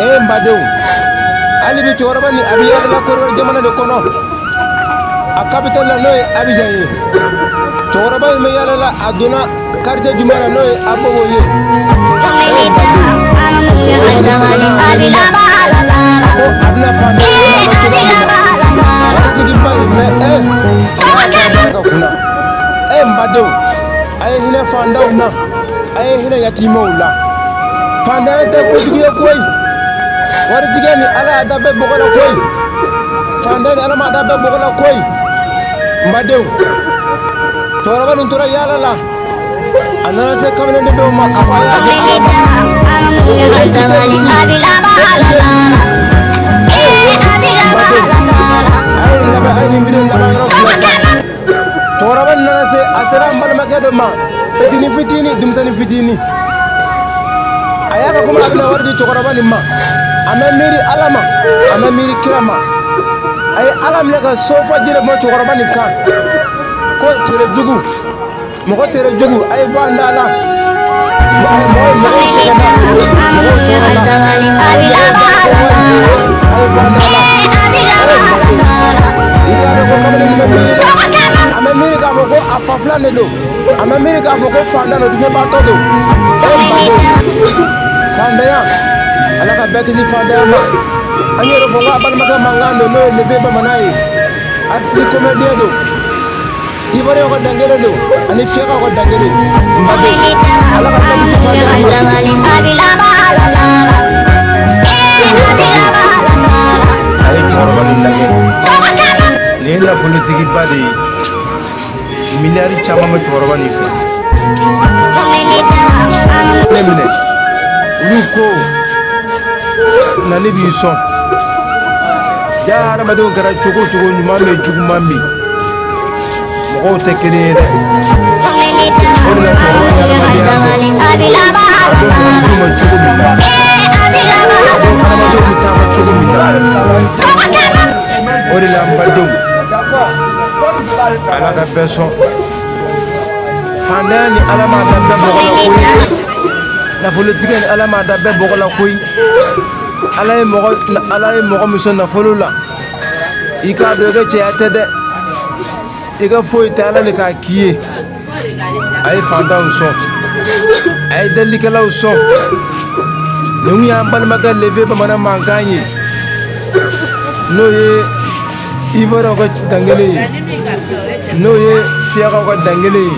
E n badenw, hali bi cɛkɔrɔba nin, a bɛ yaala la Kɔdiwari jamana de kɔnɔ, a capitale la, n'o ye Abijan ye. Cɛkɔrɔba in bɛ yaala la, a donna quartier jumɛn na, n'o ye Abobo ye? E n badenw, a ko a bɛna fantanya ma cogoya min na, waritigiba in mɛ, e a y'a fantanya ka kunna. E n badenw, a ye hinɛ fantanw na, a ye hinɛ yatimɛw la. Fantanya tɛ kojugu ye koyi. Waritigiya ni Ala y'a da bɛɛ bɔgɔ la koyi. Fantanya ni Ala m'a da bɛɛ bɔgɔ la koyi. N badenw, cɛkɔrɔba nin tora yaala la, a nana se kamalenden dɔw ma, a ko a y'a di Ala ma. Ici, ici. N badenw, a ye nin laban, a ye nin vidéo laban yɔrɔ filɛ sa. Cɛkɔrɔba nin nana se, a sera an balimakɛ dɔ ma, fitini fitini, denmisɛnnin fitini. A y'a kɛ komi a bɛna wari di cɛkɔrɔba nin ma. A ma miiri Ala ma, a ma miiri kira ma. A ye Ala minɛ ka sofa jiri bɔ cɛkɔrɔba nin kan ko tere jugu, mɔgɔ tere jugu, a ye bɔ an da la. A ye mɔgɔ, mɔgɔw sɛgɛnna, mɔgɔw tɔɔrɔla, a ye bɔ an da la. I k'a dɔn ko kamalen nin bɛ miiri dɛ. A ma miiri k'a fɔ ko a fa filan de don, a ma miiri k'a fɔ ko fantan don, dɛsɛbaatɔ don. E n badenw, fantanya, Ala ka bɛɛ kisi fantanya ma. An y'o de fɔ ko a balimakɛ mankan don, n'o ye Lefe Bamanan ye, artiste comédien don, Ivoirien ka dangere don ani fiyakaw ka dangere. N badenw, Ala ka bɛɛ kisi fantanya ma. A ye cɛkɔrɔba nin lajɛ, nin ye nafolotigiba de ye, miliyari caman bɛ cɛkɔrɔba nin fɛ. Ne minɛ, olu ko nali b'i sɔn ja. Hadamadenw kɛra cogo o cogo, ɲuman bɛ, juguman bɛ, mɔgɔw tɛ kelen ye dɛ. O de la cɛkɔrɔba ye hadamadenya dɔn, a dɔn mɔgɔninfinw bɛ cogo min na, a dɔn hadamadenw bɛ taama cogo min na. O de la n badenw, Ala ka bɛɛ sɔn. Fantanya ni Ala m'a da bɛɛ bɔgɔ la koyi. Nafolotigɛ ni Ala m'a da bɛɛ bɔgɔ la koyi. Ala ye mɔgɔ, Ala ye mɔgɔ min sɔn nafolo la, i k'a dɔn i ka cɛya tɛ dɛ, i ka foyi tɛ, Ala de k'a k'i ye. A ye fantanw sɔn, a ye delilikɛlaw sɔn. Nin kun y'an balimakɛ Lefe Bamanan mankan ye, n'o ye Ivoiriyɛnw ka dangele ye, n'o ye fiyakaw ka dangele ye.